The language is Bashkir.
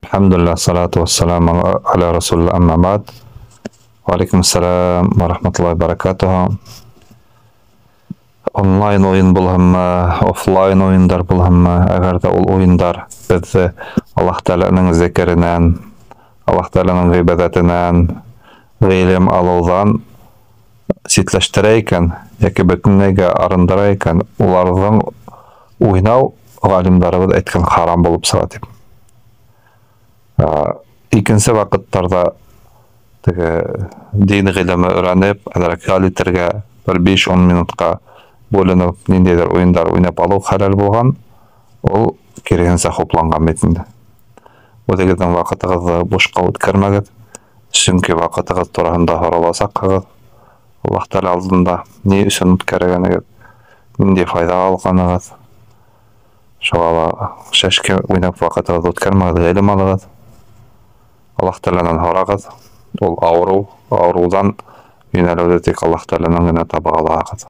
Әлхәмдүлилләһ, салату вассаламу аля расулилlah, әммә бәғд. Ва алейкум ассалам ва рахматуллахи ва баракатуһу. Онлайн уйын булһынмы, офлайн уйындар булһынмы, әгәр ҙә ул уйындар беҙҙе Аллаһ Тәғәләнең зикеренән, Аллаһ Тәғәләнең ғибәҙәтенән, ғилем алыуҙан ситләштерә икән, йәки бөтөнләйгә арындыра икән, уларҙың уйнау ғалимдарыбыҙ әйткән харам булып сыға тип. Икенсе ваҡыттарҙа теге дин ғилеме өйрәнеп, әҙерәк ял итергә бер 5-10 минутҡа бүленеп, ниндәйҙер уйындар уйнап алыу хәләл булған, ул киреһенсә хупланған бит инде. Үҙегеҙҙең ваҡытығыҙҙы бушҡа үткәрмәгеҙ, сөнки ваҡытығыҙ тураһында һораласаҡһығыҙ. Аллаһ Тәғәлә алдында ни өсөн үткәргәнегеҙ, ниндәй файҙа алғанығыҙ. Шуға ла шәшке уйнап ваҡытығыҙҙы үткәрмәгеҙ, ғилем алығыҙ. Аллаһ Тәғәләнән һорағыҙ. Ул ауырыу, ауырыуҙан йүнәлеүҙе тик Аллаһ Тәғәләнән генә таба алаһығыҙ.